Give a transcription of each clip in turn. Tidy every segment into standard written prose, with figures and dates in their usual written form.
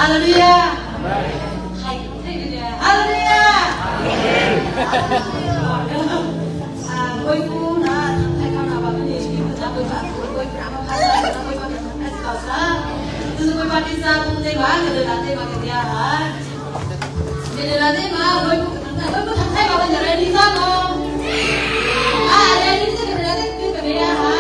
Hallelujah. Hallelujah. Hallelujah. Koi na thai khao na ba ni ki ta koi ba koi pra ma pha sa koi ba es ka sa tu koi ba ti sa ku te ba ke la te ba ke ya ha ke la te ma koi ku koi ku thai ba ba re ni sa no a re ni sa ke la te ke ke ya ha.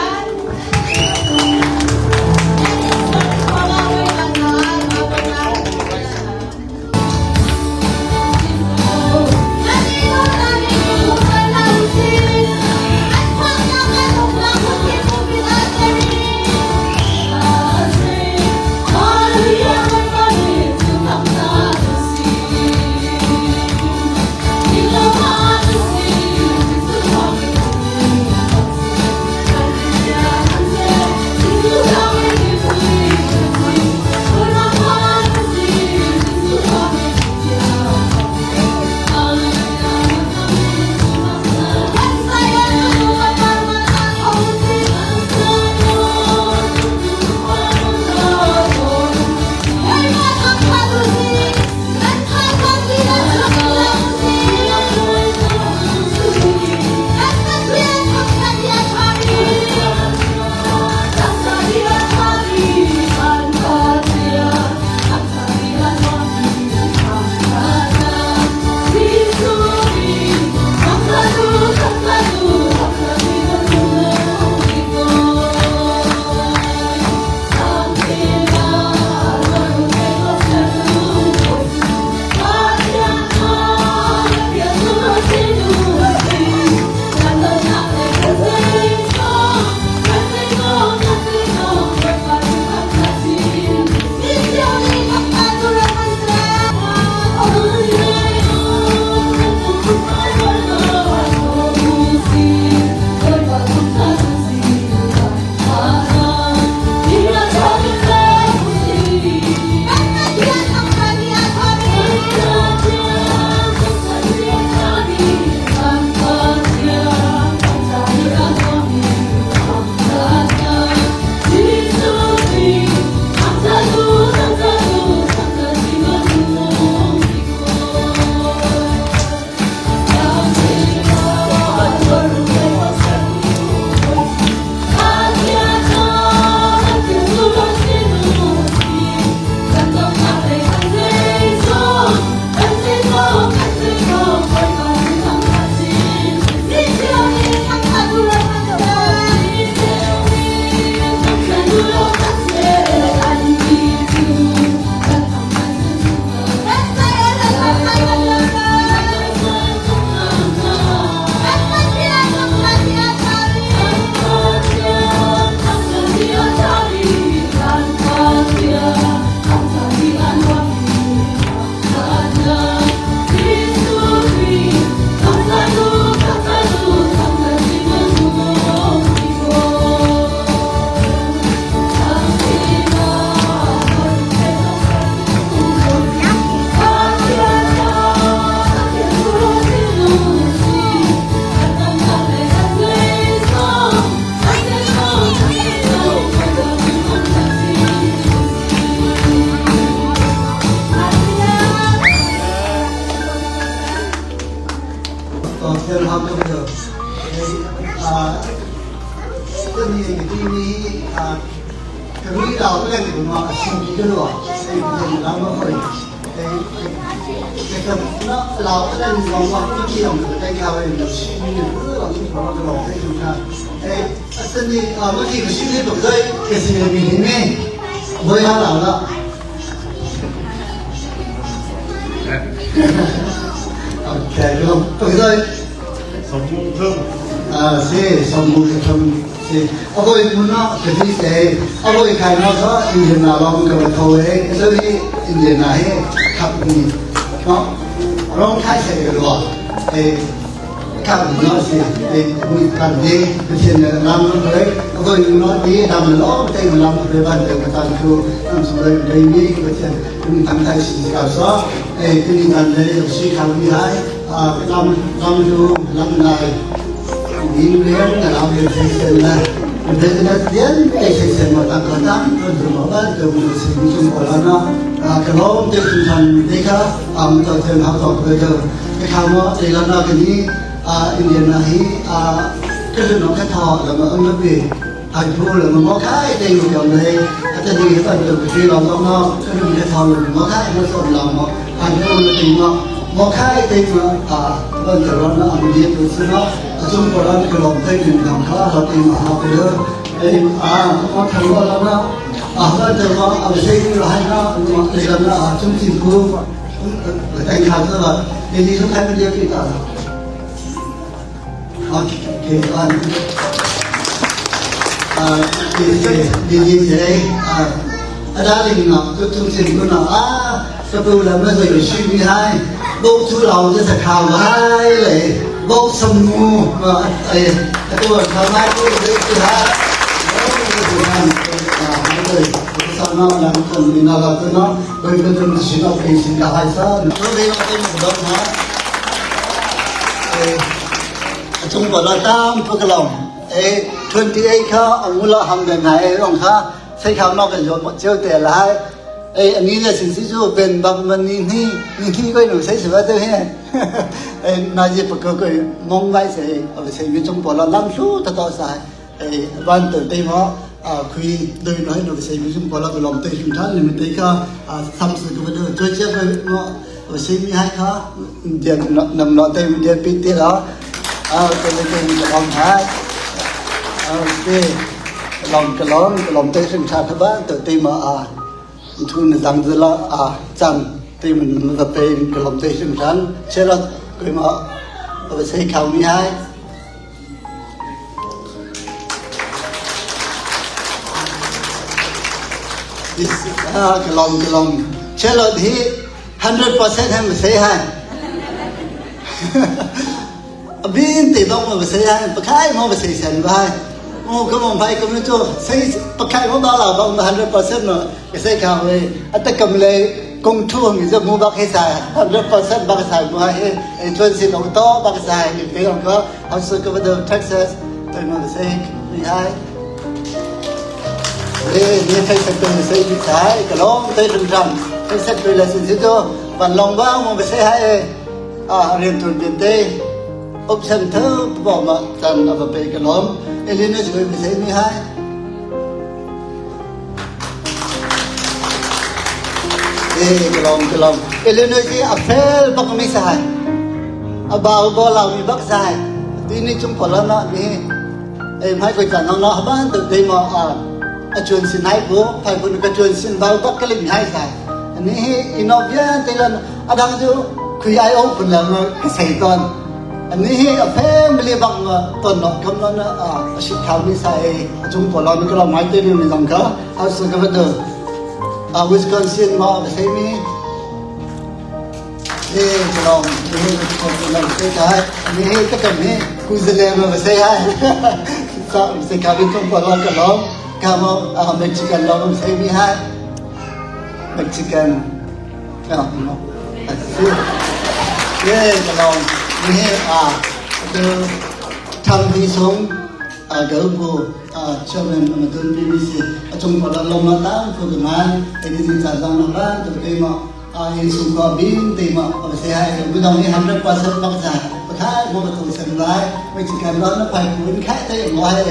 khai mo ka tu sem lai mai chi kan lon na phai pu in khai te mo hai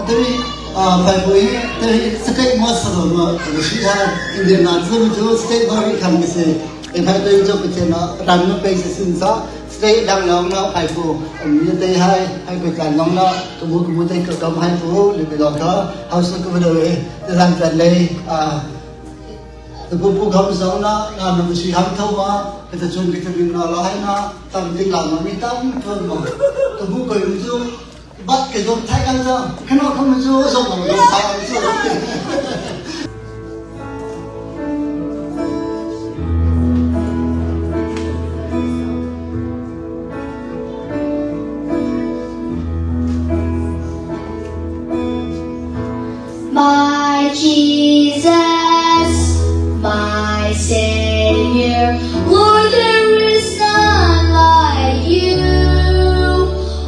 atari phai pu hi tari state mo sa lo no shi ha Indian na chu chu state bo ri kham se e phai te chu pe na ran no pe se sin sa state dang long no phai pu mi te hai hai pe kan long no tu mu mu te ka kam hai pu le pe lo ka house ko do e te lang chan le a กูพูคำสองนะงานมันสีหำเท่ามาแต่ชนกิจวินอะไรนะตามที่หลังมันมีตั้งเพิ่มมาตัวผู้เคยรู้จักบัดเกิดไทยกันซะขนมขมันสู้ส่งมาไทยสู้ My Jesus, my Savior, Lord, there is none like you.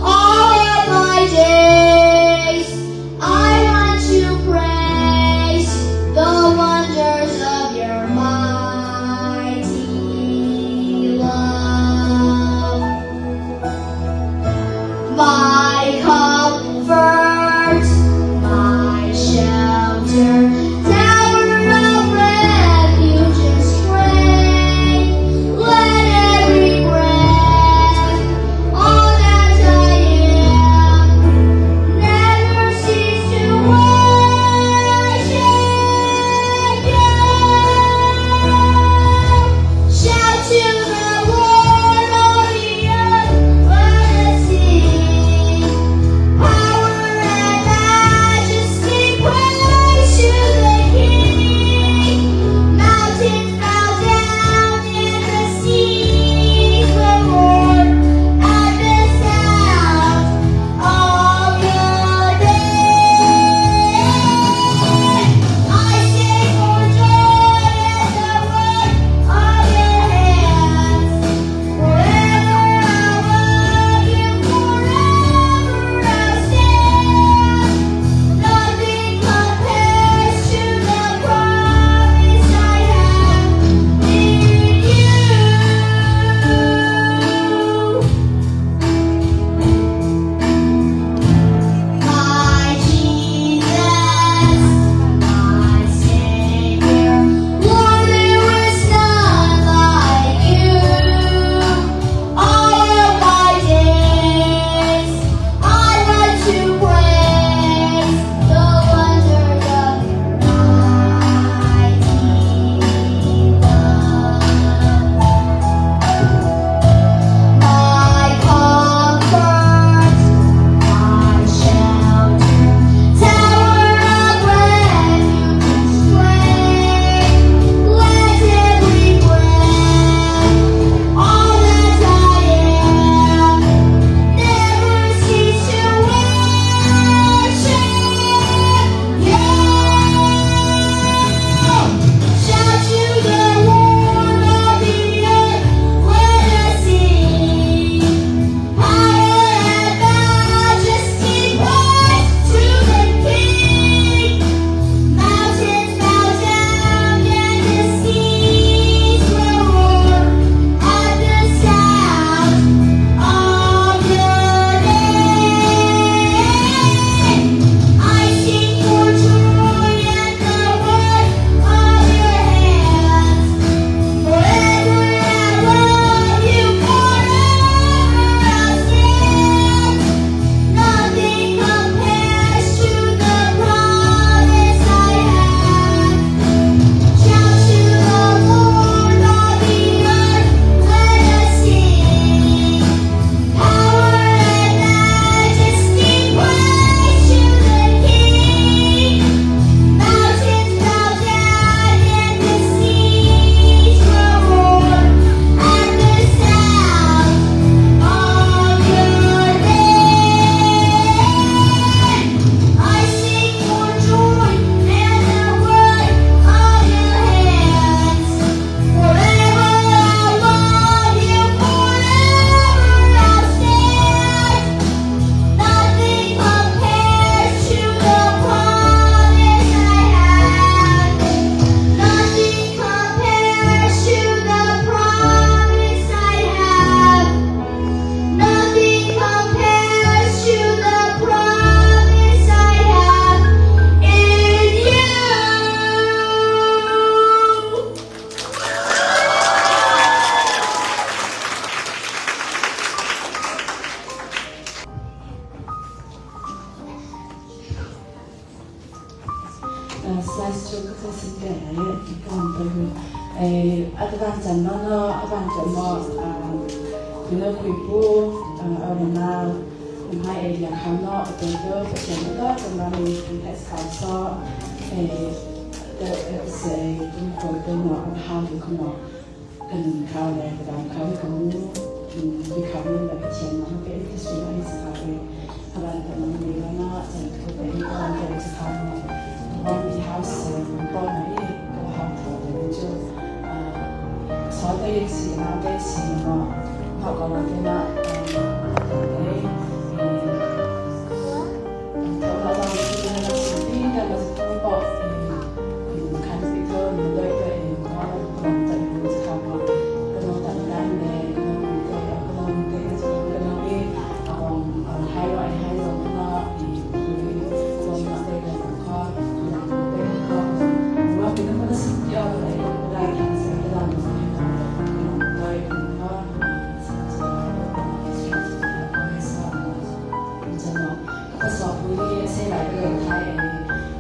All of my days, I want to praise the wonders of your mighty love. My comfort, my shelter, tower of refuge and strength. Slice cu ka ka sin ke lai ka wan to hu. Advan chan no no avan to mo kuno kuipu orana hai e ya khao no to to pathian to kan ra mi kan thai sao so e te se tum ko te no an hau du khmo kan khao le ka dam khao ka mu bi khao ni la pathian ma pe ti su ai sa ke avan ta ma ni la na chan thu pe ni avan te sa khao no on the house ko na i ko hau tho te chu so te si na te si no ha ko na te na te 头头上是那个是第一个是通报，嗯，看这个你对对，我可能在不知道嘛，可能等待呢，可能对，可能对，可能比嗯还有还有那比我们那个可能对可，我可能我的是要来来看是不让可能对可是 ka so pui se lai ka thai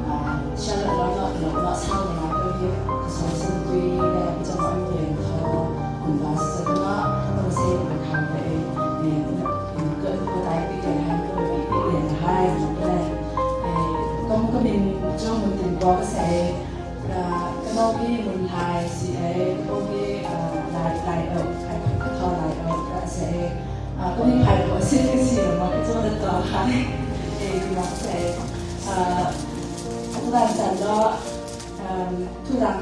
a sha la la la la la sa la la ka hi ka so sin tui le cha ma ye tho um ba sa na ka se ma kha le ne ka ko dai bi ka hai ko bi bi le hai ma le e kom ka min cho mun tin ko ka se ka no ki mun thai si e ko ki lai lai o khai ka tho lai o ka se ก็มีใครบอกว่าชื่อเสียงมาก็จะต่อค่ะเองมาเสทุกวันจันทร์ก็ทุกวัน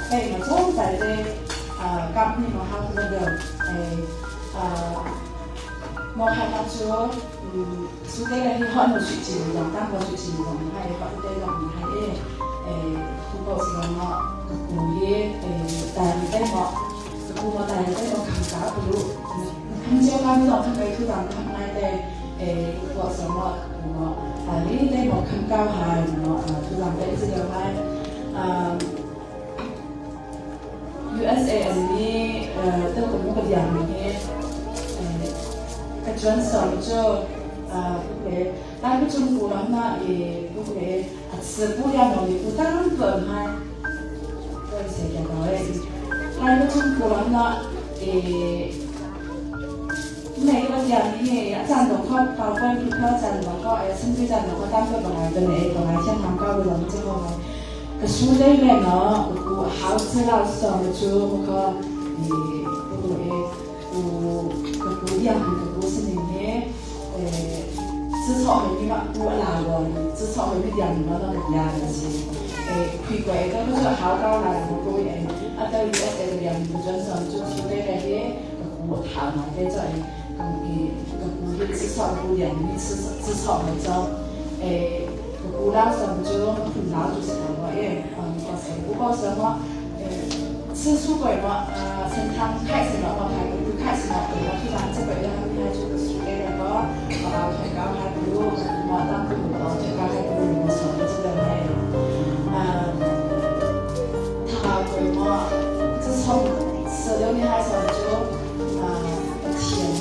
ไปมาช่วงใจได้กับนี่มาห้าทุกเดือนมอใครมาชัวสุดได้ที่ฮอตมาสุดจีนลองตั้งมาสุดจีนลองให้ฮอตได้ลองให้เอเอทุกคนสิเนาะกับกูเย่เอแต่ได้เหมาะกับกูมาแต่ได้เหมาะคำสาวไปรู้ 唔知我啱當佢佢話佢嗌地誒個什麼我啊呢啲我更交係我啊佢話俾知道係啊 USA อันนี้เอ่อตัวกับมุกอย่างนี้เอ่อกระจวนสองเจ้า啊不给，但是中国人呢也不给啊吃不了农的不当本还，我是讲到诶，但是中国人呢也。 ในวันอย่างนี้อาจารย์หลวงพ่อเปาเปิ้ลคืออาจารย์หลวงก็ไอ้ซึ่งอาจารย์หลวงพ่อตั้งเป็นบางเป็นเองบางเช่นทำก็เป็นหลวงเจ้าก็สู้ได้เลยเนาะกูหาเสื้อเราสองจูมันก็เอกูเอกูกูกูยังกูสิ่งนี้เอ至少係啲乜กูลาว至少係啲人嗰度嘅人是誒開過個嗰個考高嚟我個誒啊到 USA 嘅人唔准上做出啲嘅啲個考嘛啲就係。个古至少古人至至少咪就诶个古老上就很老就是讲话诶嗯个成不过什么诶吃素鬼嘛呃成汤开始了嘛开开始了我突然这个要开这个书给那个啊推高还不如嘛当不如推高还不如我说的这个来嗯他鬼嘛自从16年还是就啊天主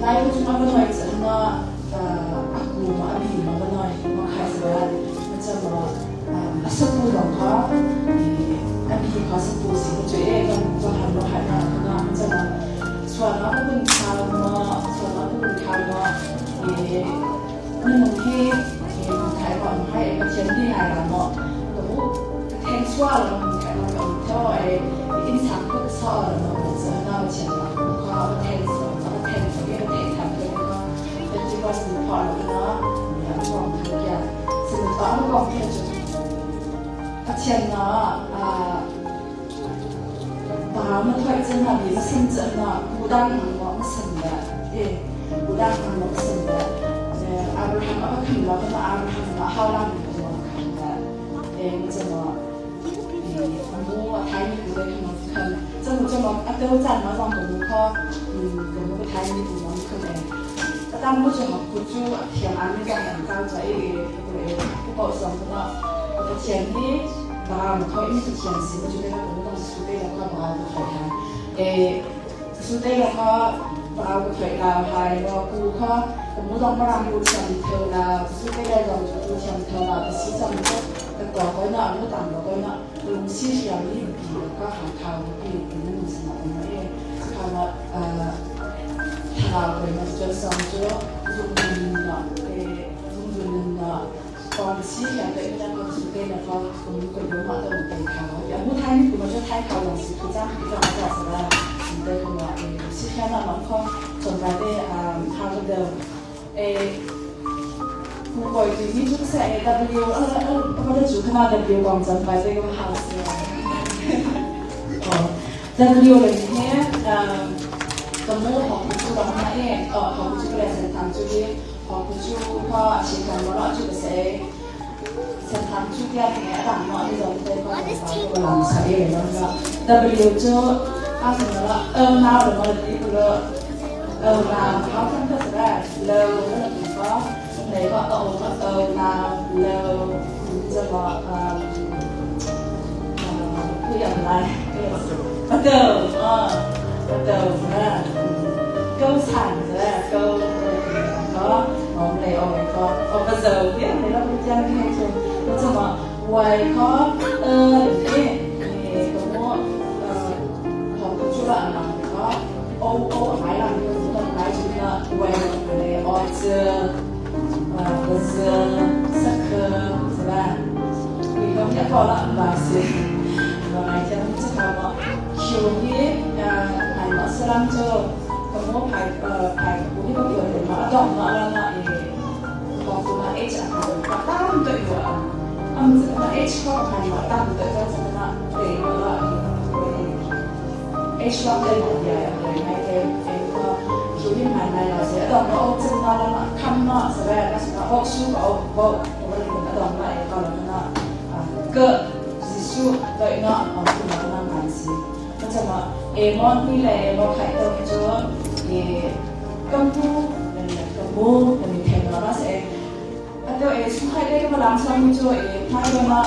来个中国那子那呃阿姑嘛阿比嘛那我开始了，那怎么啊阿叔姑同他，阿比他是不是个最爱跟做韩国海那那怎么，说那个本卡嘛，说那个本卡嘛，诶，你们去诶台湾还个天地海了嘛，都听说了嘛，台湾个跳诶，隐藏个少了嘛，只那钱嘛，靠听说。 เป็นที่ว่าสิ่งพอแล้วเนาะอย่างกองทุกอย่างสิ่งต่อกองเทียนจุดเทียนเนาะอ่าบามันถอยจะหน่อยมาสิ่งจะเนาะกูดังหมอมาสิ่งแบบเอ๊กูดังหมอสิ่งแบบอาบราฮัมเอาขึ้นแล้วก็มาอาบราฮัมมาเข้าร่างตัวขึ้นแบบเองจะมามูไทยมีกูได้ขนมขึ้นจะมูจะมาอัตเตอร์จันมาลองกับมูข้ออืมกับมูไทยมีกูน้องขึ้นเอง 当我就学不住田安呢个人教仔嘅佢不过上个个田呢，把唔可以呢个田是我觉得我当时输得了个把唔好看，诶输得了个 Pau ka thoi lao hai lo ku kha ka mu dong marang ku thiam theu la su ke le dong ku thiam theu la ka si chang chu ka ko koi na mu tam lo koi na lung si hiam ni pi ka ha thau pi ni mun sin na ma e kha ma thau koi na chu sang chu zum na e zum zum na ตอน西两个月亮个是给那个我们个油嘛都对靠，要不他你不嘛就太靠东西，不涨不涨不涨是吧？你对个嘛，诶，西天那门口总在的啊，他个的，诶，不过就你就是 A W，我的主看到 W 广州买这个 house 哦，W 了呢，嗯，个么学不住的话呢，哦，学不住个来是谈住的，学不住个是干么了就个谁。 สันทำชุดยาแง่หลังเนาะที่เราได้ก็หลังใช้เลยแล้วก็ W 就阿什么了，เออนาหรือว่าที่ก็เออนาเขาทั้งก็จะได้เลวแล้วก็ไหนก็เออเออนาเลวจะบอกเออคืออย่างไรมาเติมเออมาเติมนะcâu sản rồi câu có ông này ông có ông bây giờ biết này nó cũng chân hay chưa nó cho mà ngoài có cái thì cũng có học chú là mà có ô ô hải làm cái cũng cái chúng là ngoài này ở chưa bây giờ sắc是吧？你讲一个啦，唔係是，唔係真即係話，橋啲係馬斯蘭做。咁我排排嗰啲个叫做马当马啦那诶，包括那 H 啊，当对我啊，啊唔知那 H 个系马当对咗就那对啦，H 个对冇嘢系咪嘅诶个桥啲排嚟来时，当我真那啦那冚那是呗，那是那学书个我我哋当那个啦那啊个书对那我们那难事，那就话诶我呢嚟我睇到咗。kamu dan kamu dan thema se atau e su khai de ka lam sang chu e phai ba ma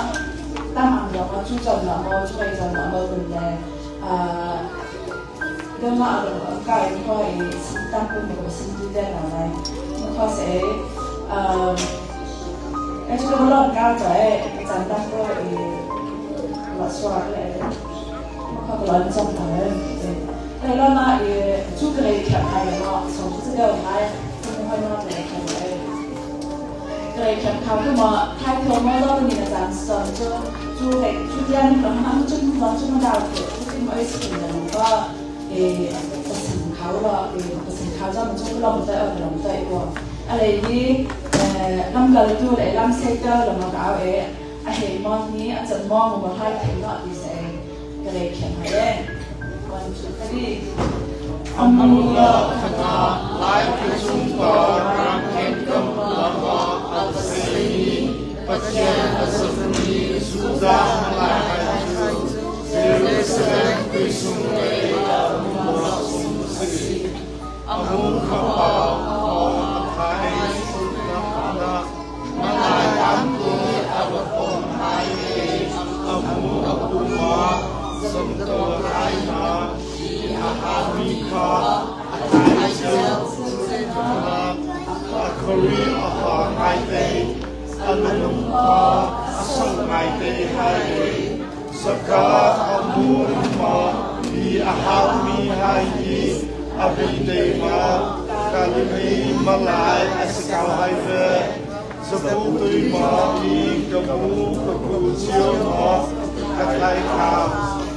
tam ang lo ma chu chon la mo chu ai chon la mo kun le a de ma lo ka e ko e tam kun ko sin tu de la lai mo kho se a e chu ko lo ka cha e chan tam ko e la swa le mo kho ko lan chong ta e 嚟啦嘛，诶，朱克力强系咯，从这个系都冇开嘛，嚟强嚟。嚟强靠佢嘛，太多么多年嘅暂时就朱力朱啲咁啱中攞中到嘅，朱啲冇意思嘅，个诶个成口咯，诶个成口就唔中攞唔得，我唔得喎。啊嚟啲诶谂个都嚟谂识得，谂个搞诶，啊希望呢一阵望我冇开停落啲成，嘅嚟强系咧。One, two, three. Amula khana lai kusum pa ram kengkam lama ataseni pathian asafuni suza malai haitu Jerusalem kuisum lei amula sum si amu khapa athai sulna malai tampu abapom hai amu apuma samto hai na Ahamika Athai Akori aha ngai te Anung pa asang ngai te hai Saka amun ma i ahami hai i Abide ma kalimi malai asikaw hai ve Sabu tui ma i kamu kaku chiu ma kathai khao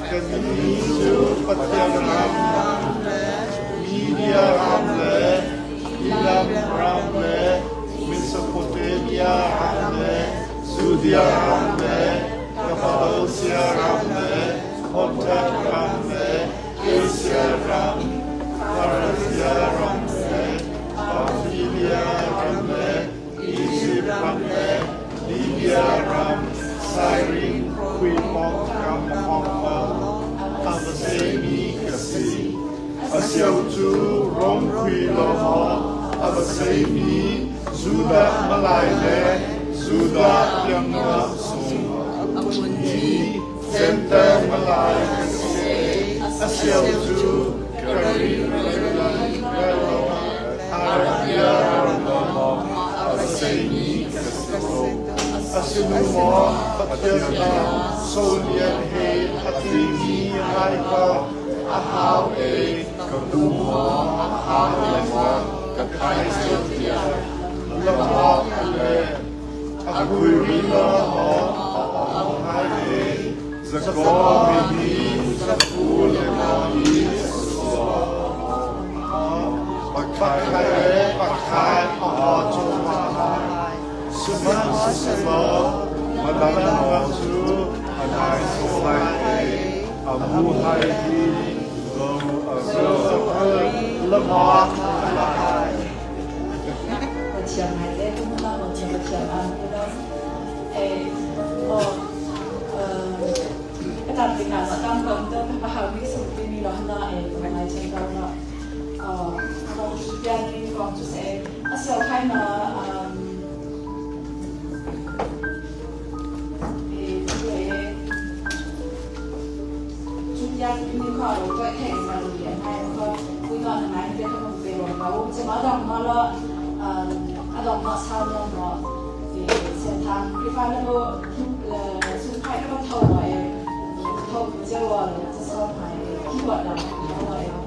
Kami chu pathian ram Media ram le Elam ram le Mesopotamia ram le Judea ram le Cappadocia ram le Pontus ram le Asia ram Parthia ram le Pamphylia ram le Egypt ram le Libya ram Cyrene Quipong kam Hong Kong Abasemi kasi Asiau chu Rong Kui lo ho Abasemi Judah Malai le Judah yang na sung Ni Center Malai kasi Asiau chu Kari. Pathian Solian he a timi hai ka a hau e ka tu maw a hau le maw ka khai cio tiah lamok le a khui lo maw a hai e zakaw mi zaku le maw i Pakhat le pakhat a cu Sihmanhsehlaw madang cu a nai lai i a mu hai i lo a lamah a lai. Pathian ngai te tu na mo thiam Pathian an tu na eh o ka tam ding ah tam kom te ka hau mi sum ti mi lo na e ngai chen ka na kong chu pian kong chu se a siao khai na chu ya ni kho ro toi the ma lu ye nai kho pui no na ngai te kho pe ro ka u che ma dong ma lo a dong ma sa no mo se thang kri fa le bo su phai ka thau ma e thau che wa lo cha so phai keyboard la ma e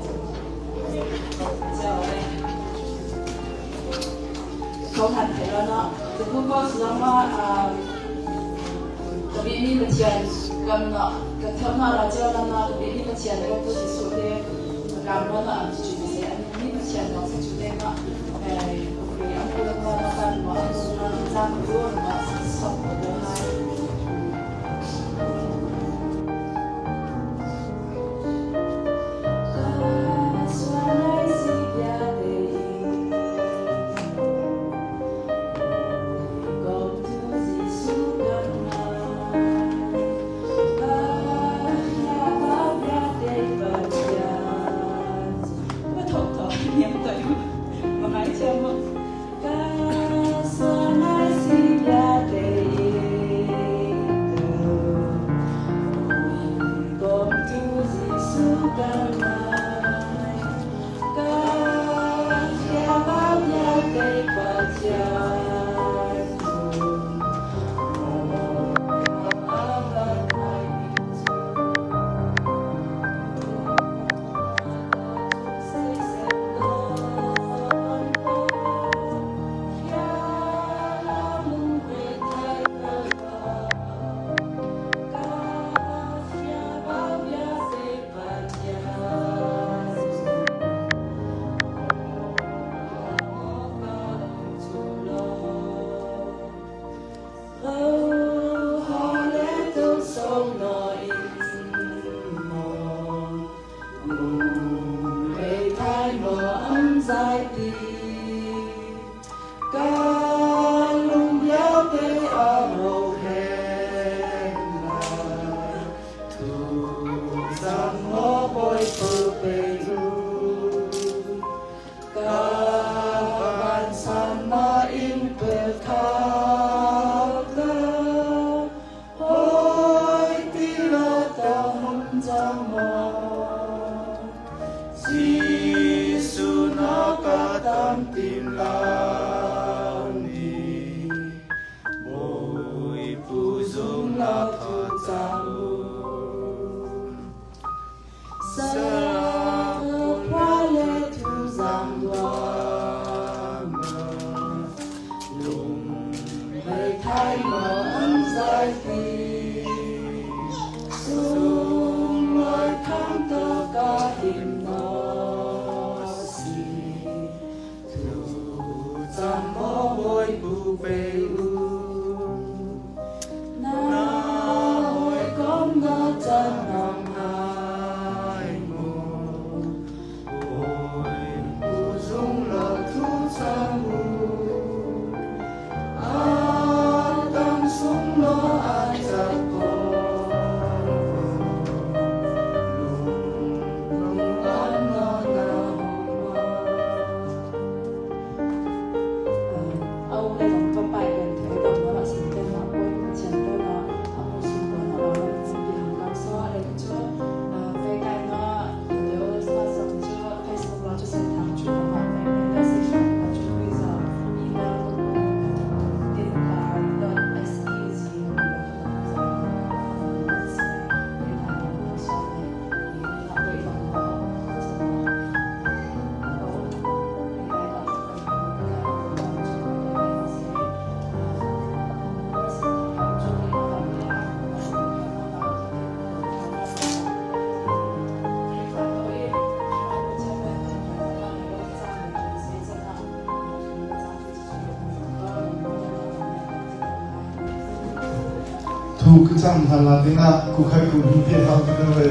Thu ka cang hna la dingah ku khai ku hi te hau ka le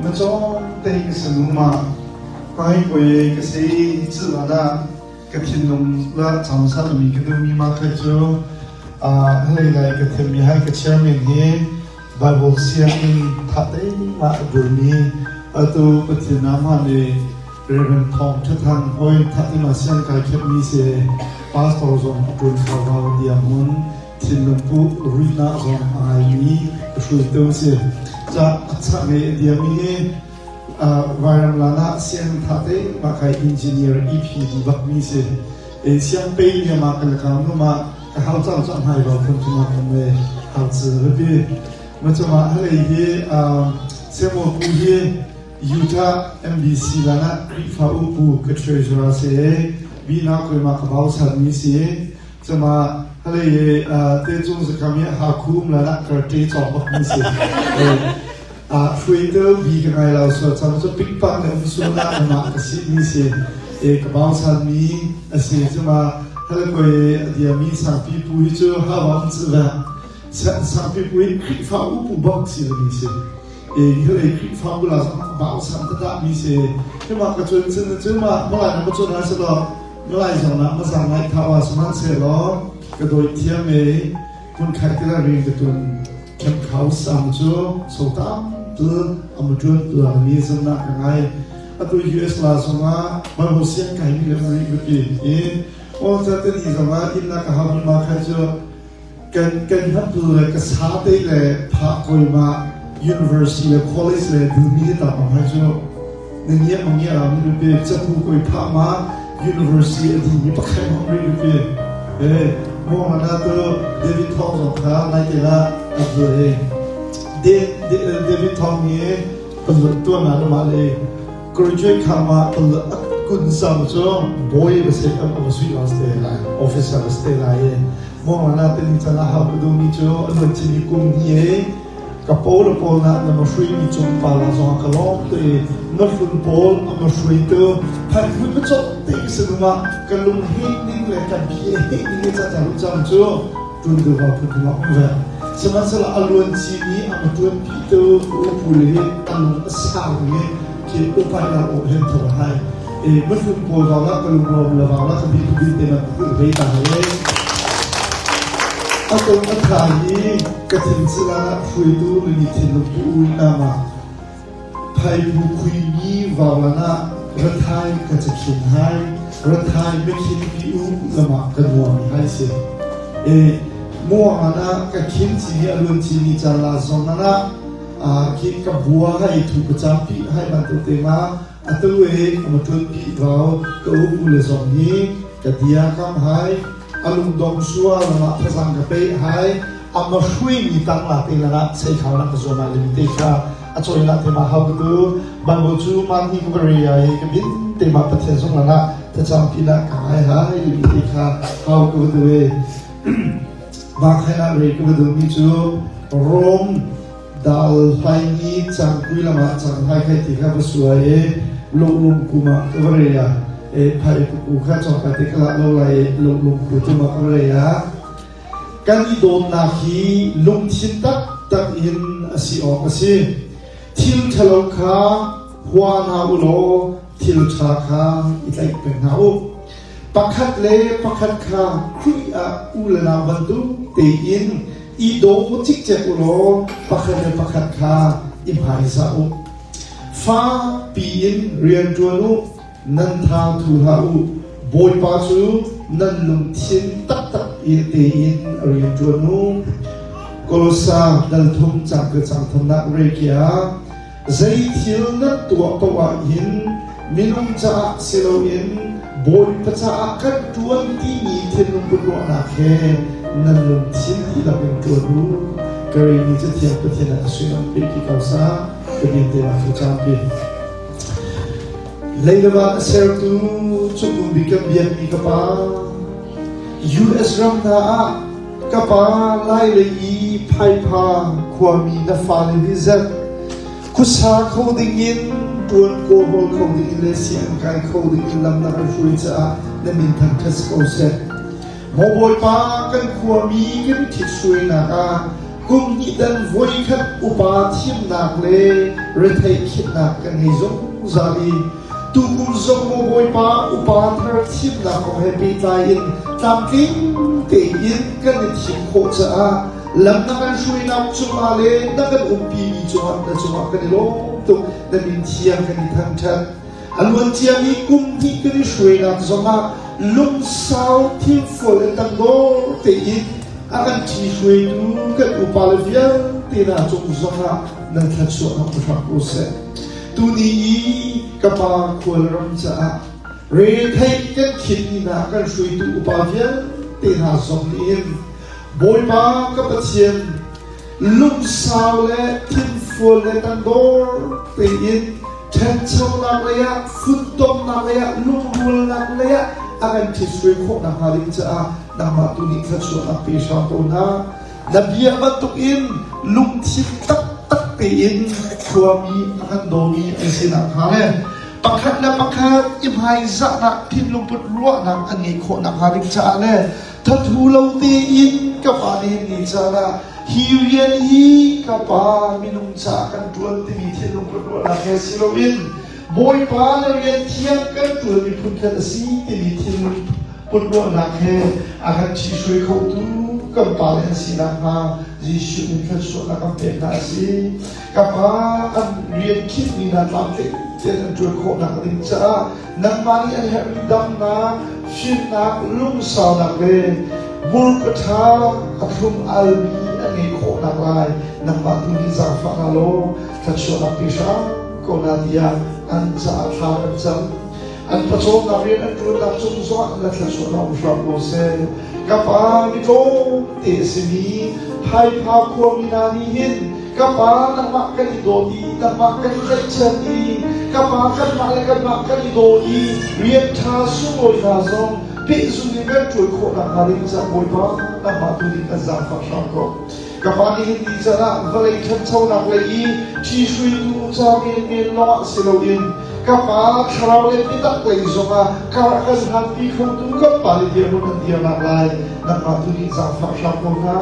ma chong te ka sanu ma kai koi ka sei chu la ka thinlung la cham sa mi ka du mi ma khai chu a hlei lai ka them mi hai ka chairman hi Bible sianginn tha te ma dur mi atu Pathian nama ne Reverend Thong Thathang hoi tha te ma siang kai khep mi se pastor zong atun khau dia mun thinlung pu ruihnak zong a ngaimi ka hruaitu a si. Ca a chah ngei a diami hi Vairam lan ah siang tha te mah kai engineer EPD bak mi si. E siang pe ni ma kan ka nu ma ka hau chang chang hai ba phun thuma kan me hau chi bi ma chama halei hi semo pu hi Utah MBC lan ah Khrihfa upu ka treasurer se bi na koi ma ka bau chan mi si. Cama halei te cung zakam i hakhum la nak kar te cawk bak mi si. A hruaitu bi ka ngai lo so cham cu pikpak le um su na ma ka si mi si. E ka bau san mi a si cama hale koi a dia mi sangpi pu hi cu ha wam chu va sangpi pu hi Khrihfa upu bak si mi si. E hi Khrihfa bu la bau san ta mi si. Cama ka chun cun cu ma malai na ka chun ha se lo Malai zong ah mazang ngai thawa sihmanhsehlaw ka dawih thiam i hmunkhat te ring ka tun camp house am cu sotam tu am tuan tuan mi zumnak ka ngai atu US la zong ah Bible siang kai mi le ri bipi i all ta te ni zong ah inn na ka hau ma khai cu kan kan hap le ka sa te le pha koi ma university le college le du mi ta ma hai cu na ngia ma ngia la mi pe chapu koi pha ma university adi mi pakhat ma ri pe e mo na to David Thong zong kha nai te la a le David Thong ni pal tu na ma le graduate kha ma pal kun sam chu boy ba se am am sui la ste officer ba ste la ye mo na te ni chan ha ku du mi chu alun chi mi kum ni e ka pawl pawl na na ma hrui mi chung pa la zong ka lom te na hlun pawl a ma hrui tu phat hu pa chok te se ma ka lung he ning le ka bi he ning le cha cha lu chang chu tun du va phun ma um ve sihmanhsehlaw a luan chi mi a ma tuan pi tu u pu le alung a sang mi khi upai la o hen tho hai e ma hlun pawl wa la ka lung rom la wa la ka bi bi te ma ku ve ta he a tung a tha hi ka thin sila hruaitu na mi thinlung pu u na ma phai bu khui mi wa la na rathai ka chakhin hai rathai me khin pi u lama ka nuam hai se e muang ana ka khin chi ni alun chi ni chan la zong ana a khi ka bua hai thu ka cham pi hai ban tu te ma atu e ama tun pi vau ka u pu le zong hi ka dia kam hai alung dong sua lama thazang ka pe hai ama hrui mi tang la te la sei khau na ka zona lim te kha a choi la te ma hau tu Bible chu man hi ka bari ai ka bin te ma Pathian song la ta cham pi na ka hai hai lim te kha hau ku tu e ba khai na re ku du mi chu Rome dal hlai ni chang kui lama chang hai khai ti kha ba suai e lung lung kuma ka bari ya e phai ku kha chong ka te khala lo lai lung lung ku tu ma ka bari ya Kan i dawtnak hi lungthin taktak in a si awk a si. Thil ṭhalo kha hua hna u law thil ṭha kha i tlaih peng hna u. Pakhat le pakhat kha Khrih ah u le nau bantuk tein i daw cikcek u law pakhat le pakhat kha i hmaizah u. Fakpi in rian ṭuan u. Nan thang thu hlah u, Bawipa cu nan lungthin taktak in tein a rian ṭuan u. Kolosa dal thum cang ke cang thumnak rekia zei thil nan tuah paoh ah hin minung caah si loin Bawipa caah kan ṭuan timi thinlung put ruahnak he nan lungthin dihlak in ṭuan u. Ka rei ni cathiang Pathian ah ka suilam pe ki ko sa ka bin te ma thu cang pi. Leilevan a sertu cungum bik kan biakmi ka pa, US ram hna ah ka pa Lailei i Phaipha khuami na fale nih zet khuasa kho dingin ṭuan kawlhawl kho dingin le sianginn kai kho dingin lam na kan hruai caah na min thangṭhat si ko seh. Maw Bawipa, kan khuami kan ṭhit hruainak ah Kum hnih dan voikhat upa thimnak le retheih khitnak kan ngei zungzal i tukum zong maw Bawipa upa thar thimnak kong he pehtlai in tlamtling tein kan i thim khawh caah lam na kan hruainak cungah le na kan umpimi cungah na cungah kan i lawm tuk. Na min thiang kan i thangṭhat. A luan ciami kum hnih kan i hruainak zongah lungsau thilfual le tangdor tein a kan ṭhihruaitu kan upa le vialte hna cung zongah nan thluachuahnak hmu hram ko seh. Tuni i ka pa khualram caah retheih kan khinmi hna kan hruaitu upa vialte hna zong nih hin Bawipa ka Pathian lungsau le thinfual le tangdor tein ṭhanchonak lei ah funtomnak lei ah lungrualnak lei ah a kan ṭhitsuai khawh nakhnga ding caah nangmah tu nih thluachuahnak pe hram ko hna. Na bia bantukin lungthin taktak tein khuami a kan dawmi an si nakhnga le pakhat le pakhat i hmaizahnak thinlungput ruahnak an ngeih khawh nakhnga ding caah le thathu lo tein ka pa nih ni caan ah hi rian hi ka pa minung caah kan ṭuan timi thinlung put ruahnak he si loin Bawipa le rian thiang kan ṭuan mi phunkhat a si timi thinlung put ruahnak he a kan ṭhihruai khotu kan pa le an si nakhnga Jesuh min thluachuahnak kan pek hna a si. Ka pa an rian khinh mi hna tlamtling tein an ṭuan khawh nak ding caah nangmah nih an herhmi damnak, fimnak, lungsaunak le hmurka ṭha a thlum almi an ngeih khawh nak lai nangmah tu nih zaangfah hna law thluachuahnak pe hram ko hna tiah an caah thla kan cam. An pawcawmnak rian an ṭuannak cung zongah na thluachuahnak um hram ko seh. Ka pa mi tlawmte a simi Phaipha khuami hna nih hin ka pa nangmah kan i dawt i nangmah kan i tlaihchan i ka pa kanmah le kanmah kan i daw i rian ṭha sunglawi hna zong pehzul in kan ṭuan khawh nakhnga ding caah Bawipa nangmah tu nih kan zaangfah hram ko. Ka pa nih hin ni can ah vawlei ṭhanchonak lei i ṭhihruitu ca menmen lawngah si loin ka pa thlarau le biatak lei zongah kar a kan hlanpi khotu kan pa le dirhmun an dirnak lai nangmah tu nih zaangfah hram ko hna.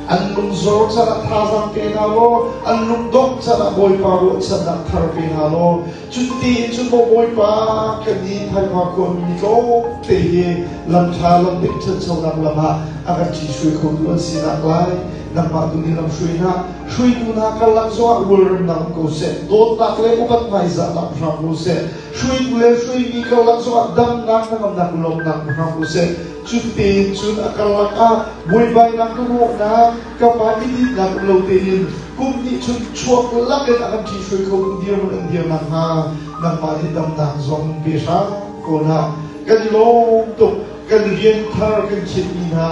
An lungzor can ah thazaang pe hna law an lungdongh can ah Bawipa ruahchannak thar pe hna law cuti in cun maw Bawipa kan i Phaipha khuami tlawmte hi lamṭha lamdik ṭhanchonak lam ah a kan ṭhihruai khotu an sinak lai nangmah tu nih lamhruai hna hruaitu hna karlak zongah rualremnak um ko seh dawtnak le upat hmaizahnak hram ko seh hruaitu le hruaimi karlak zongah damnak hnangamnak lawmhnak hram ko seh cu tein cun a karlak ah buaibainak ka rawhnak ka pa i dinnak um lo tein kum nih cun chuak lakin a kan ṭhihruai kho tu dirhmun an dir nakhnga nangmah nih damnak zong pe hram ko hna kan i lawm tuk kan rian thar kan khinmi hna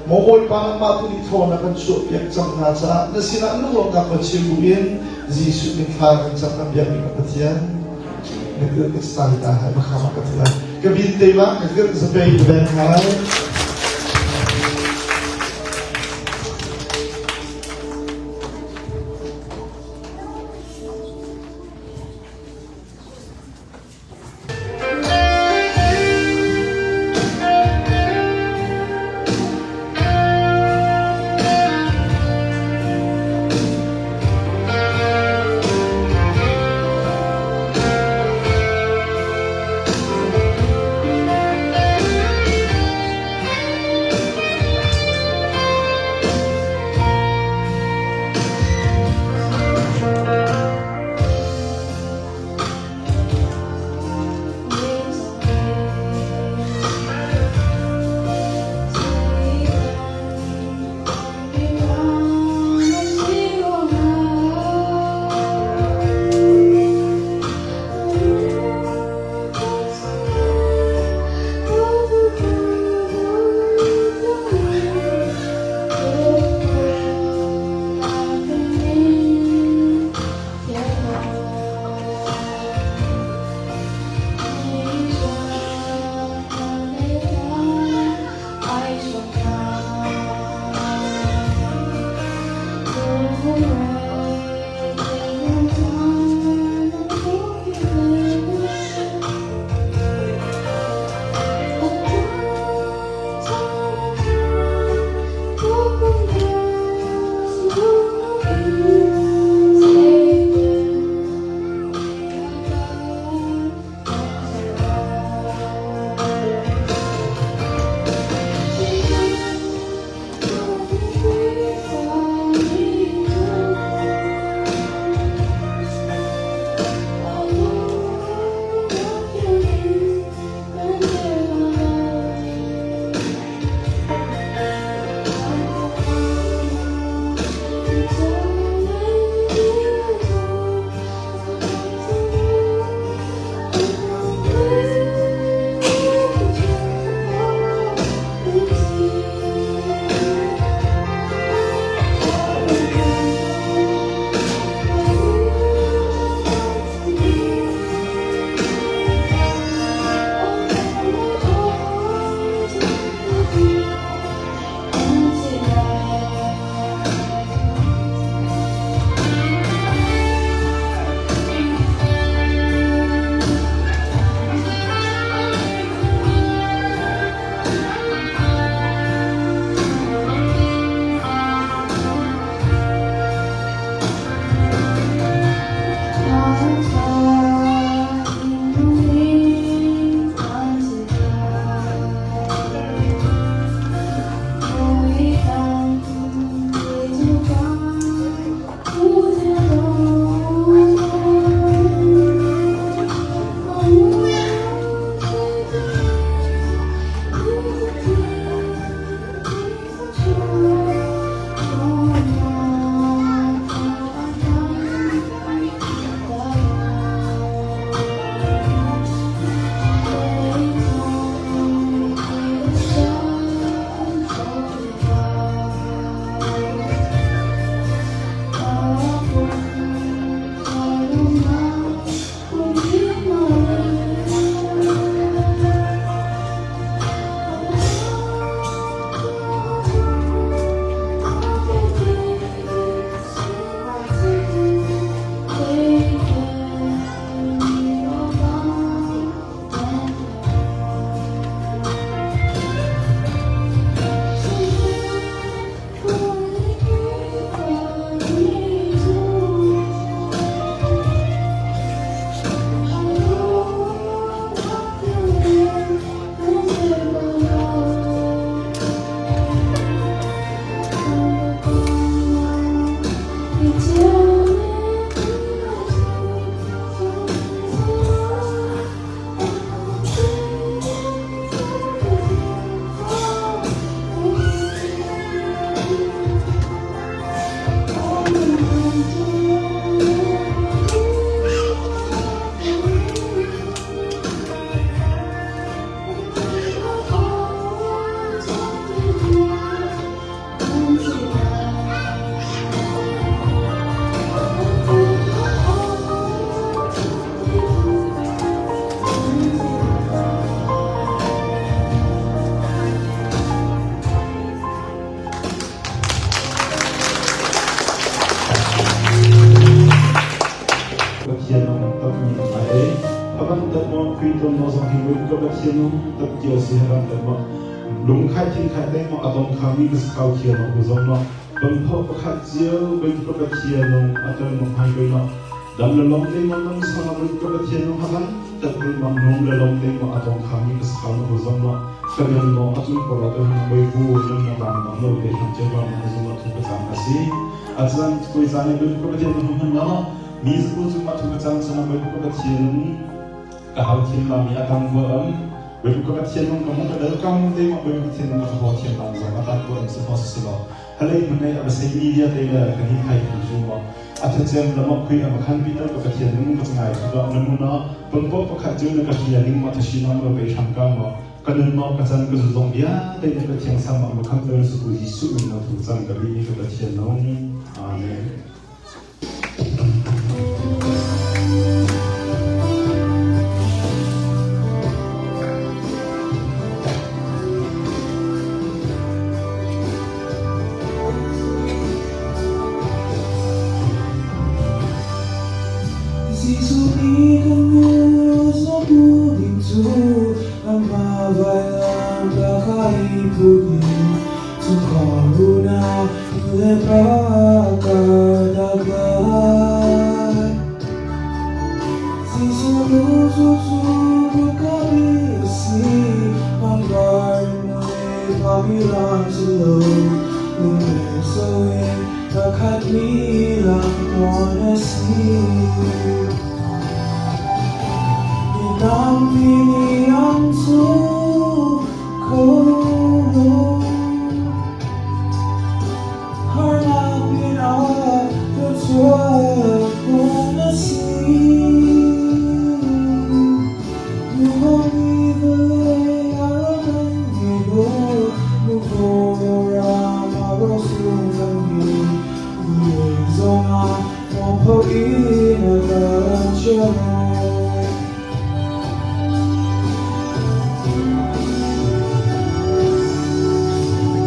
maw Bawipa nangmah tu nih thaw na kan chuahpiak cang hna caah na sinah lunglawmhnak va chim buin Jesuh min thla kan cam kan biakmi kan Pathian na kil ka style ta hai makhama ka thila ka bin te ma ka kil zapei ben hai ton no zong hi voi ka Pathian nung tat kio si haram te mo lung khai thin khai te mo atong khami ka sakau khia no ku zong no bang pho pakhat cio voi ka Pathian nung aton mo hai koi no dam le long te mo nang sama voi ka Pathian nung hakan tat koi mo nung le long te mo atong khami ka sakau no ku zong no ka no achung ko la to hang voi bu nang na bang no no te ham che ba mo zong no thu ka chang asi achan koi zan ne voi ka Pathian nung han no mi zu chu ma thu ka chang chana voi ka Pathian nung ka hau thiam la mi atang bo am voi ka Pathian nung ka mu ka dal kam te ma voi ka Pathian nung ka ho thiam la zong atang bo am se ho se lo halei mun nei abasei media te la ka hi phai thu chu ma athachem lama khui ama khan pi ta ka Pathian nung ka changai thu ba namuna pangpo pakhat chu na ka hria ning ma thashi na ma pe tham ka ma kanun ma ka chan ka zu zong bia te na ka thiang sam ma kham ter su ku Jisu min na thu chang ka ri ka Pathian nong. Amen. Jesuh nih kan nu zawtu ding cu amah vailam ta kha i put in chungkhar unau nu le pa ka dak lai. Jesuh nu cu cu ka bi a si, pangpar mui pami lam si lo, lung le so in pakhat mi lam nawn a si. Mi tampi nih an zul kho lo. Harnak pinah thluachuah hmuh na si. Nuhmei vawlei ah kan ngei lo, muko ram ah rawlsung kan ngei. Vulei zongah mualpho in a kan chia lo.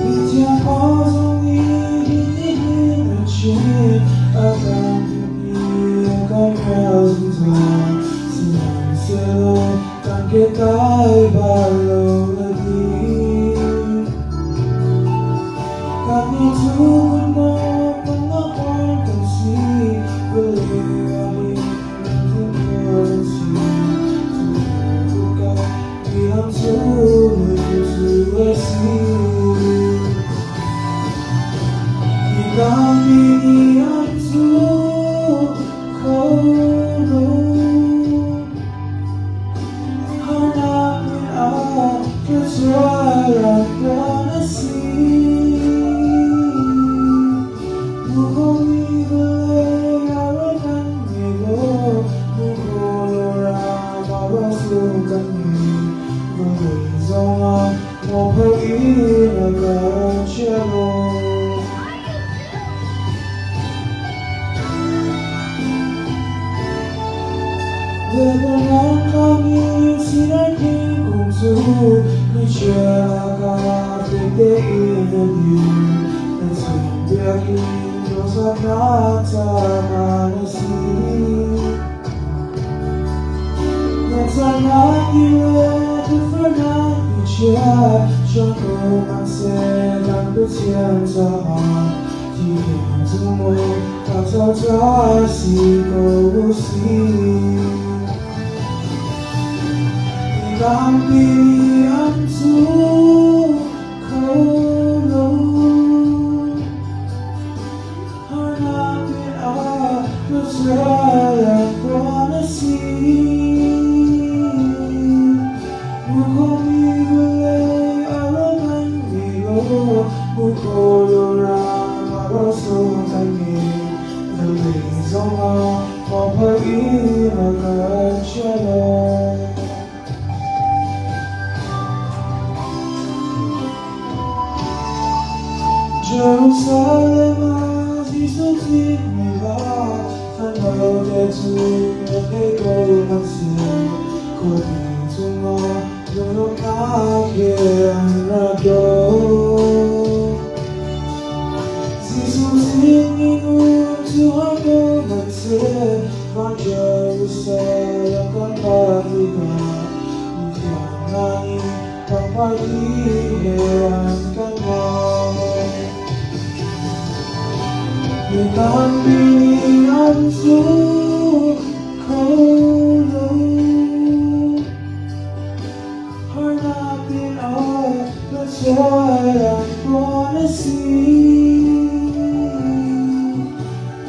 Mithiang Paul zong nih hitihin a chim, a kan duhmi a kan rel zungzal. Sihmanhsehlaw kan ke kai bal lo a ti. Kannih cu kutnawk kan kan si, vawlei ah hin kan si. Cu mi lam cu a si. Mi tampi nih an zul kho lo. Harnak min ah thluachuah rak a si. Muko mi vawlei ah rak kan ngei lo, muko ram ah rawlsung kan ngei. Vawlei zongah mualpho in a kan chia lo. Lebanon kami sinar thingkung cu nichiah ka fek tein a dir. Na chung biakinn dawsaknak caah na si. Na canak ti le tufarnak nichiah chuak ko hmanhseh kan Pathian caah thihing cu maw ka ca si ko usih. Mi tampi nih an zul kho lo. Harnak pinah thluachuah tuan a si. Muko mi vawlei a ro kan ngei lo, muko ram a ro sung kan ngei. Vawlei zongah mualpho in a kan chia lo. Jerusalem ah Jesuh thihmi va fanote cu rethei ko hmanhseh khuapi chungah lunglawmhnak he an rak doh. Jesuh thihmi nu cu har ko hmanhseh van Jerusalem kan phak tikah. party he an kan bawmh. Mi tampi nih an zum kho lo. Harnak in ah thluachuah rak tuan a si.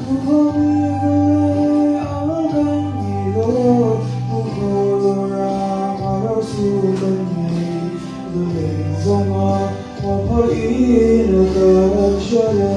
Mukhami vawlei a kan i dawt, mukhaw ram a rosu kan ngei. Vawlei zongah mualpho in a kan chia lo.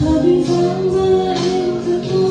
Bawipa thangṭhat ko.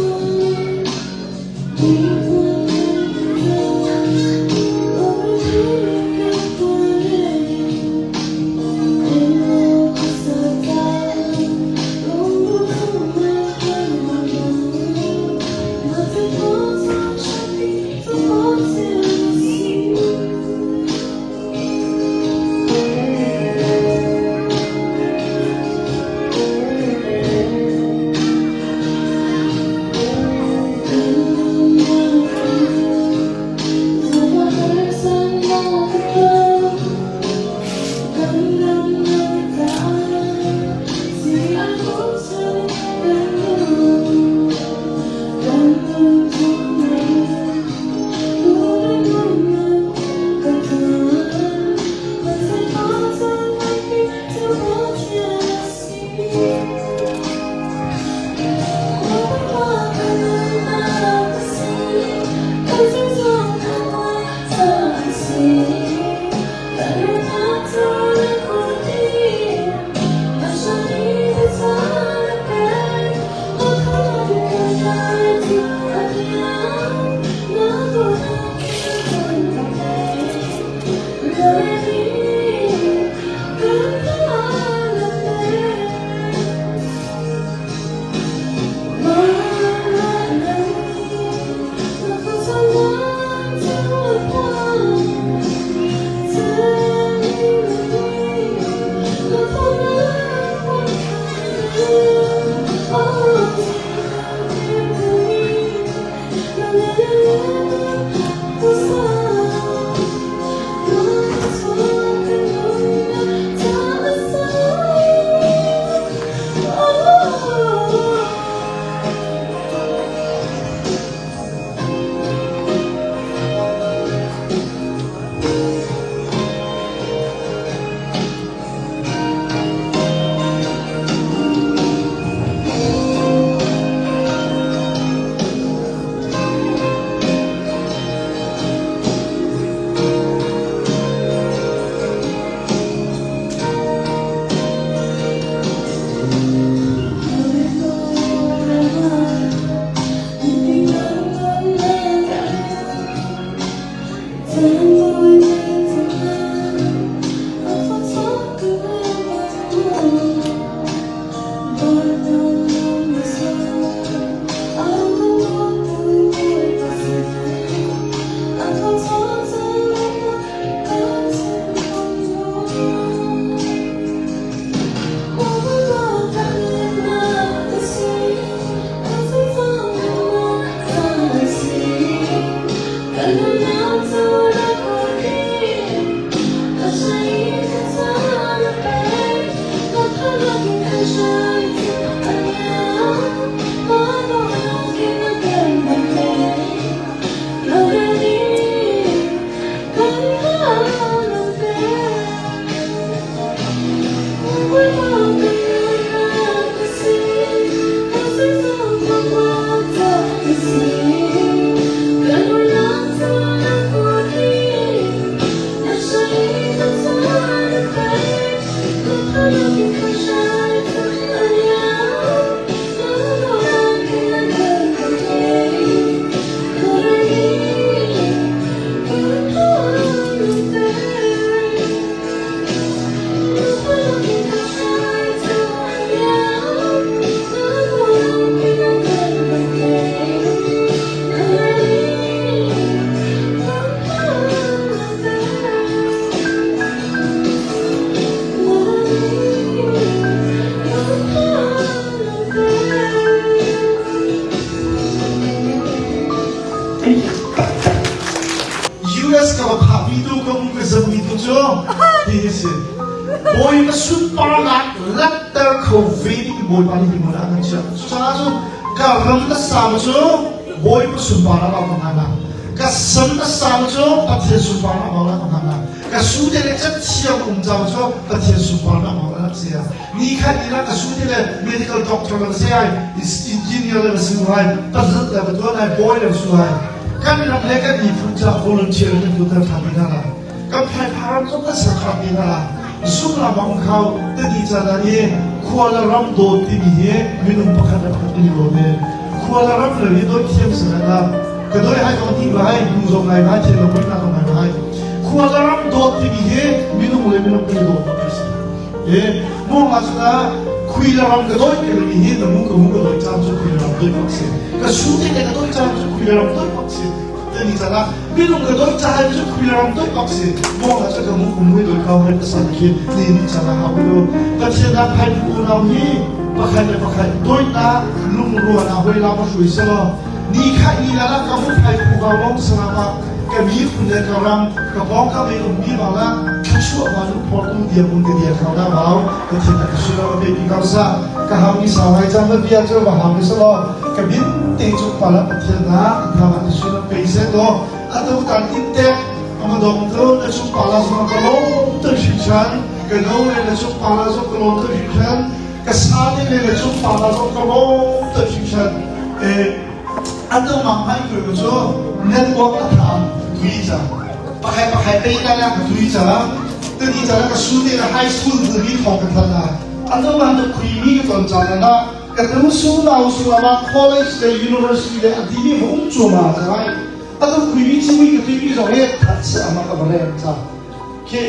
si. Bawipa sunparnak langhter kho ve ding Bawipa nih hi hmun ah kan chiah. Cucaah cun ka ram na sang cu Bawipa sunparnak ah ka hman ah ka sam na sang cu Pathian sunparnak ah ka hman ah ka su te le cathiang um cang cu Pathian sunparnak ah ka si ni khat ni ka su te le medical doctor la si ai engineer la si ai pazat la ka tuan ai boy la su ai kan ram le kan miphun ca volunteer kan tu tar than ding la kan phai pharam zong kan ser kham ding la zum la bang khau te ni cha na ni khua la ram dawt timi hi minung pakhat le pakhat ni lo ne khua la ram le hi dawt thiam se la ka doi hai tong ti lai nu zong ngai ngai thiam lo na zong ngai ngai khua la ram dawt timi hi minung le minung kan dawt bak si e mo ma suna khui la ram ka doi ke mi hi na mu ka mu ka doi cham chu khui la ram doi bak si ka su te ka doi cham chu khui la ram doi bak si te ni chana minung ka doi cha chu khui la ram doi bak si mo ma chu ka mu ku mu doi ka hai pasal khi ni ni chana ha u Pathian na phai pu nau hi pakhat le pakhat doi na lung ruan a hoi la ma shui se lo ni kha ni la la ka mu phai pu ga mong salama ka mi phun le ka ram ka pawng ka me um mi ma la thluachuah ma lu phor tu dia mun ka dia khau na mau ka thin ka su lo pe pi kau sa ka hau ni sa ngai chang bia chu ba hau ni sa lo ka bin te chu pa la pathian na tha ma su lo pe se to atu tan tin te ama dong to na chu pa la so ka lo te shi chan ka no le na chu pa la so ka lo te shi chan ka sa te le na chu pa la so ka lo te shi chan e atu mang hai ku chu network a tha tui cha pakai pakai pe ka la ka tui cha te ni cha ka su te high school tu ni thong ka than na atu mang tu khui mi ka ton cha na ka tu su nau su ma college le university le adi mi hung chu ma cha ai atu khui mi chi mi ka tui mi zong he that se ama ka bare cha ke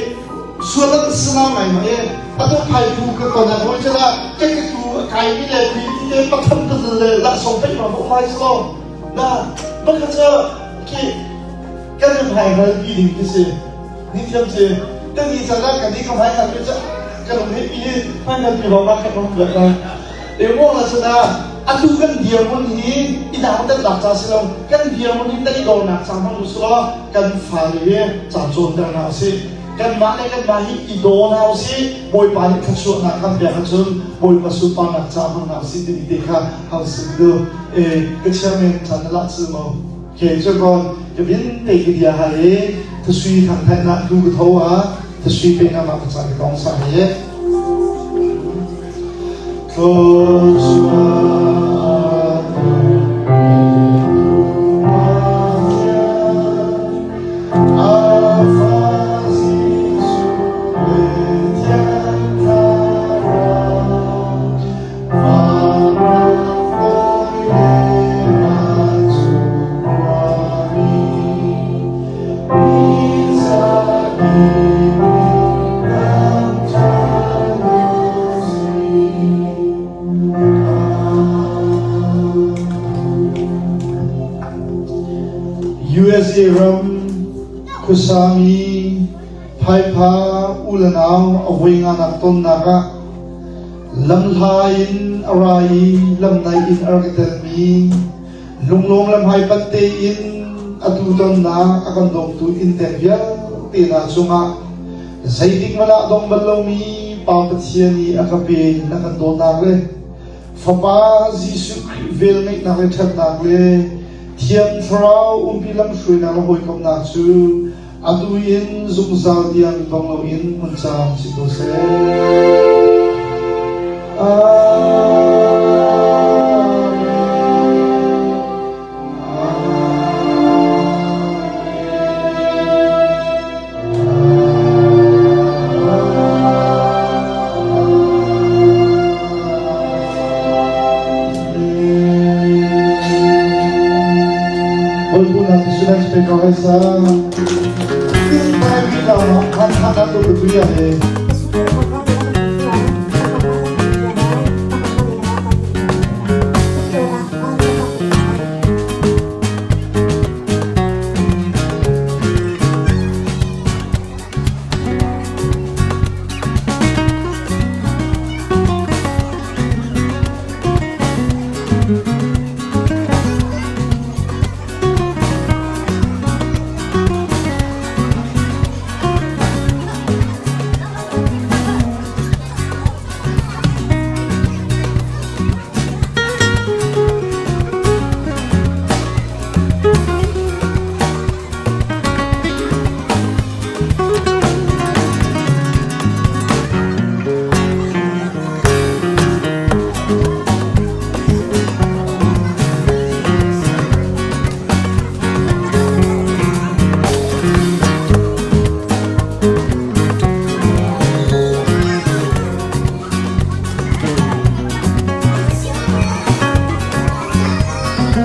sualat sala ngai ma e atu phai pu ka ko na hoi chala ke ke tu kai mi le khui mi te patham ta le la song pe ma mo mai slo na bakha cha ke kan phai ral pi ding ti si ni thiam si te ni cha la ka ni ka phai ka pe cha ka lung he pi phai ral pi ma kha ko la ka e mo la sana atu kan dir mun hi i dang tat lak cha si lo kan dir mun hi tai do nak chang hang su lo kan fale ca cawnter hna usih kanmah le kanmah hi i daw hna usih Bawipa nih thluachuahnak kan pek ahcun Bawipa sunparnak ca hmang hna usih timi te kha hau sim du e ka chairman chan na lah cu mo ke cu kon ka bin te ki dia ha e thusui thang thai na tu ka tho a thusui pe na ma ka cha ka kong sa he USA ram khuasami phaipha u le nau a voi nganak tonnak ah lamhla in a ra i lamnai in a rak i telmi Lunglawm le hmaipanh tein atu tonnak a kan dawmtu inntek vialte hna cungah zeitik hmanh ah dong bal lomi Pa Pathian i a ka pe na kan dawtnak le Fapa Jesuh Khrih velngeihnak le ṭhatnak le Thiang Thlarau umpi lamhruainak le hawikomhnak cu atu in zungzal tiang dong loin hmun caan si ko seh. Amen.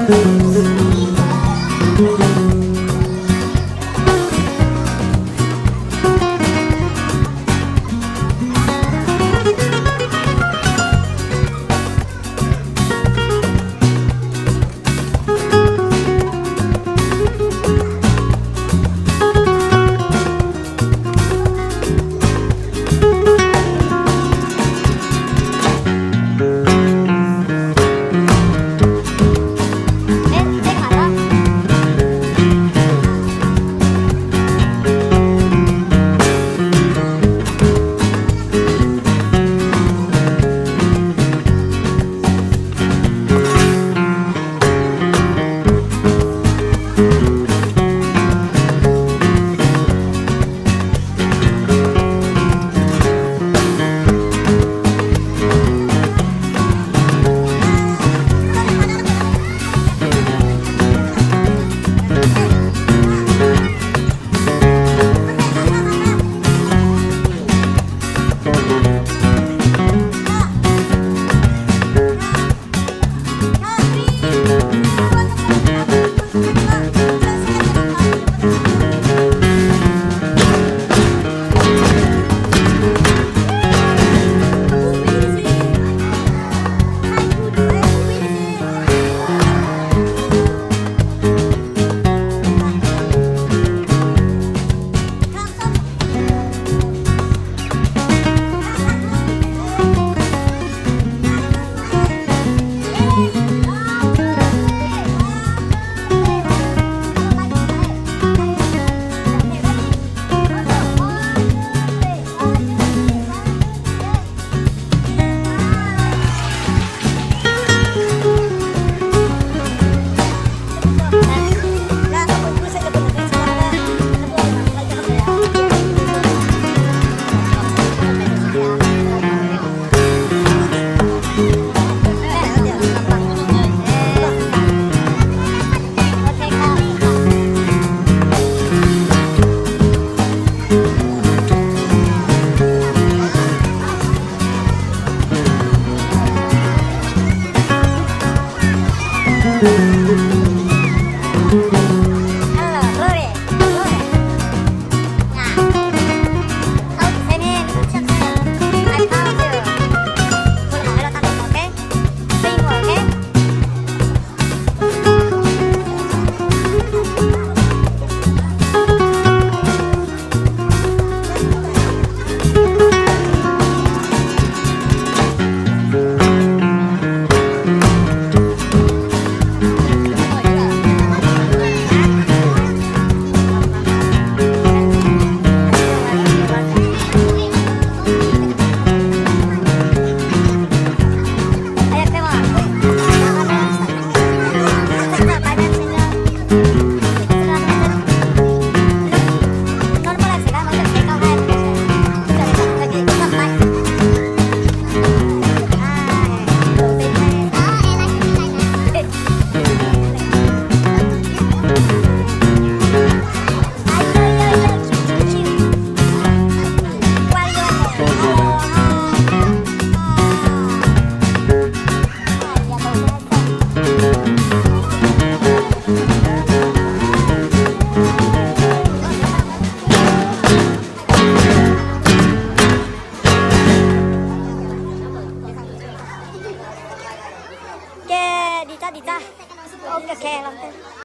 Ke dita dita. Om ke ke lam te.